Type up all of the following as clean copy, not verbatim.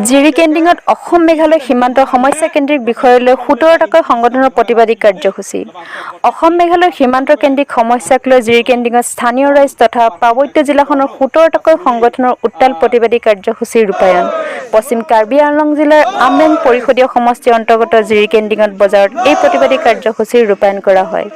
জিৰিকেণ্ডিঙত অসম মেঘালয় সীমান্তৰ সমস্যা কেন্দ্ৰিক বিষয়লৈ 17টাকৈ সংগঠনৰ প্ৰতিবাদী কাৰ্যসূচী। অসম মেঘালয় সীমান্ত কেন্দ্ৰিক সমস্যাক লৈ জিৰিকেণ্ডিঙত স্থানীয় ৰাইজ তথা পাৰ্বত্য জিলাখনৰ 17টাকৈ সংগঠনৰ উত্তাল প্ৰতিবাদী কাৰ্যসূচী ৰূপায়ণ। পশ্চিম কাৰ্বি আংলং জিলাৰ আমৰেং পৰিষদীয় সমষ্টিৰ অন্তৰ্গত জিৰিকেণ্ডিঙত বজাৰত এই প্ৰতিবাদী কাৰ্যসূচী ৰূপায়ণ কৰা হয়।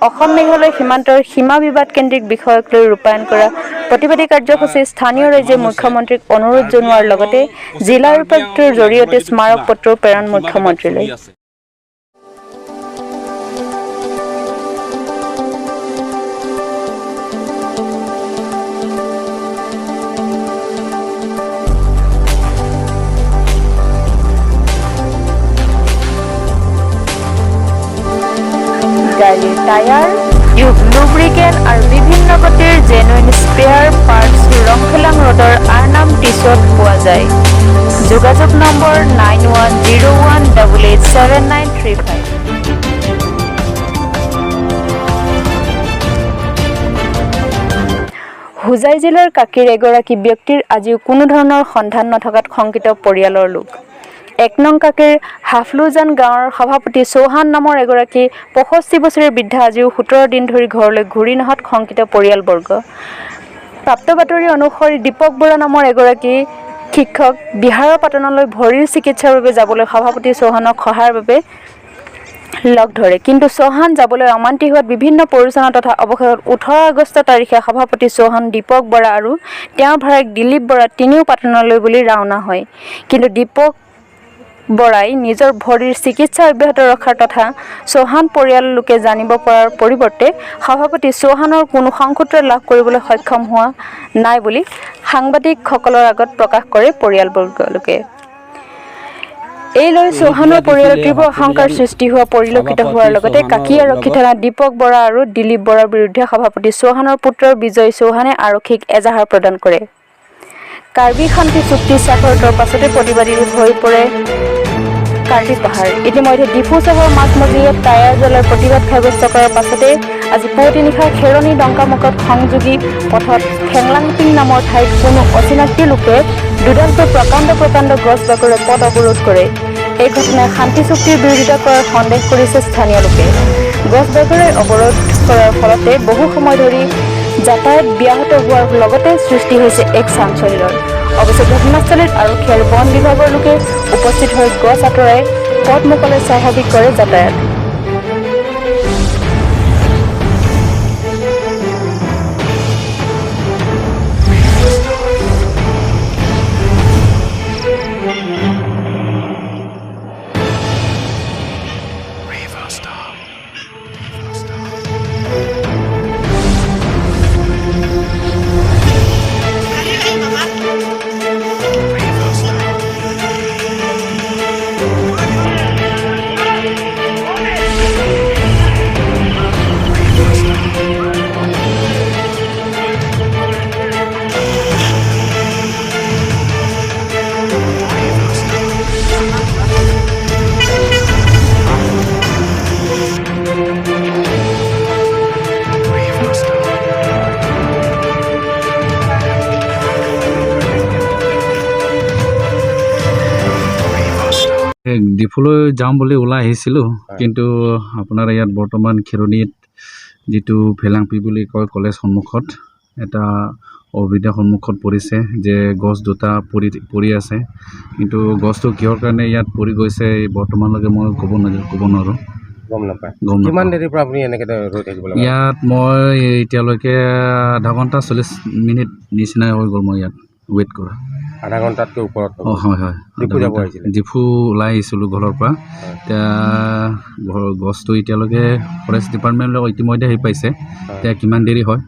অসম মেঘালয় সীমান্তৰ সীমা বিবাদ কেন্দ্ৰিক বিষয়ক লৈ ৰূপায়ণ কৰা প্ৰতিবাদী কাৰ্যসূচী স্থানীয় ৰাইজে মুখ্যমন্ত্ৰীক অনুৰোধ জনোৱাৰ লগতে জিলা উপায়ুক্তৰ জৰিয়তে স্মাৰক পত্ৰও প্ৰেৰণ মুখ্যমন্ত্ৰীলৈ। গাড়ীৰ টায়াৰ, টিউব, লুব্ৰিকেণ্ট আৰু বিভিন্ন গতিৰ জেনুইন স্পেয়াৰ পাৰ্টছ ৰংখেলাং ৰোডৰ আৰনাম টিচত পোৱা যায়। যোগাযোগ নম্বৰ 9101887935। হোজাই জিলাৰ কাকীৰ এগৰাকী ব্যক্তিৰ আজিও কোনো ধৰণৰ সন্ধান নথকাত শংকিত পৰিয়ালৰ লোক। 1 নং কাকীৰ হাফলুজান গাঁৱৰ সভাপতি চৌহান নামৰ এগৰাকী 65 বছৰীয়া বৃদ্ধা আজিও 17 দিন ধৰি ঘৰলৈ ঘূৰি নহাত শংকিত পৰিয়ালবৰ্গ। প্ৰাপ্ত বাতৰি অনুসৰি দীপক বৰা নামৰ এগৰাকী শিক্ষক বিহাৰৰ পাটনালৈ ভৰিৰ চিকিৎসাৰ বাবে যাবলৈ সভাপতি চৌহানক সহায়ৰ বাবে লগ ধৰে। কিন্তু চৌহান যাবলৈ অমান্তি হোৱাত বিভিন্ন প্ৰৰোচনা তথা অৱশেষত 18 আগষ্ট তাৰিখে সভাপতি চৌহান, দীপক বৰা আৰু তেওঁৰ ভায়েক দিলীপ বৰা তিনিও পাটনালৈ বুলি ৰাওনা হয়। কিন্তু দীপক বৰাই নিজৰ ভৰিৰ চিকিৎসা অব্যাহত ৰখাৰ তথা চৌহান পৰিয়ালৰ লোকে জানিব পৰাৰ পৰিৱৰ্তে সভাপতি চৌহানৰ কোনো সংসূত্ৰ লাভ কৰিবলৈ সক্ষম হোৱা নাই বুলি সাংবাদিকসকলৰ আগত প্ৰকাশ কৰে পৰিয়ালবৰ্গ লোকে। এই লৈ চৌহানৰ পৰিয়ালৰ তীব্ৰ আশংকাৰ সৃষ্টি হোৱা পৰিলক্ষিত হোৱাৰ লগতে কাকী আৰক্ষী থানাত দীপক বৰা আৰু দিলীপ বৰাৰ বিৰুদ্ধে সভাপতি চৌহানৰ পুত্ৰ বিজয় চৌহানে আৰক্ষীক এজাহাৰ প্ৰদান কৰে। কাৰ্বি শান্তি চুক্তি স্বাক্ষৰিতৰ পাছতে প্ৰতিবাদী হৈ পৰে কাৰ্বি পাহাৰ। ইতিমধ্যে ডিফু চহৰৰ মাজমজিয়াত টায়াৰ জ্বলাই প্ৰতিবাদ সাব্যস্ত কৰাৰ পাছতে আজি পুৱতি নিশা খেৰণি ডংকামুখত সংযোগী পথত খেংলাংপিং নামৰ ঠাইত কোনো অচিনাকি লোকে দুডালকৈ প্ৰকাণ্ড প্ৰকাণ্ড গছ বাগৰে পথ অৱৰোধ কৰে। এই ঘটনাই শান্তি চুক্তিৰ বিৰোধিতা কৰাৰ সন্দেহ কৰিছে স্থানীয় লোকে। গছ বাগৰে অৱৰোধ কৰাৰ ফলতে বহু সময় ধৰি যাতায়াত ব্যাহত হোৱাৰ লগতে সৃষ্টি হৈছে এক চাঞ্চল্যৰ। অৱশ্যে ঘটনাস্থলীত আৰক্ষী আৰু বন বিভাগৰ লোকে উপস্থিত হৈ গছ আঁতৰাই পথ মুকলাই স্বাভাৱিক কৰে যাতায়াত। ডিফুলৈ যাম বুলি ওলাই আহিছিলোঁ, কিন্তু আপোনাৰ ইয়াত বৰ্তমান খেৰণিত যিটো ভেলাংপি বুলি কয়, কলেজ সন্মুখত এটা অসুবিধা সন্মুখত পৰিছে যে গছ দুটা পৰি পৰি আছে। কিন্তু গছটো কিহৰ কাৰণে ইয়াত পৰি গৈছে, বৰ্তমানলৈকে মই ক'ব নোৱাৰোঁ। গম নাপায়? গম কিমান নাপাওঁ। দেৰিৰ পৰা আপুনি এনেকৈ ৰৈ থাকিব লাগে? ইয়াত মই এতিয়ালৈকে আধা ঘণ্টা 40 মিনিট নিচিনাই হৈ গ'ল মই ইয়াত ৱেইট কৰা। আধা ঘণ্টাতকৈ ওপৰত হ'ব। অঁ, হয় হয়। ডিফু আধা যাব ঘণ্টা। আহিছিলে? ডিফু ওলাই আহিছিলোঁ ঘৰৰ পৰা। এতিয়া ঘৰৰ গছটো এতিয়ালৈকে ফৰেষ্ট ডিপাৰ্টমেণ্টৰ ইতিমধ্যে আহি পাইছে। এতিয়া কিমান দেৰি হয়।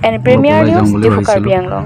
এন প্ৰিমিয়াৰ ওলাই যাম নিউজ, বুলি ডিফু, ভাবিছিলোঁ। কাৰ্বি আংলং।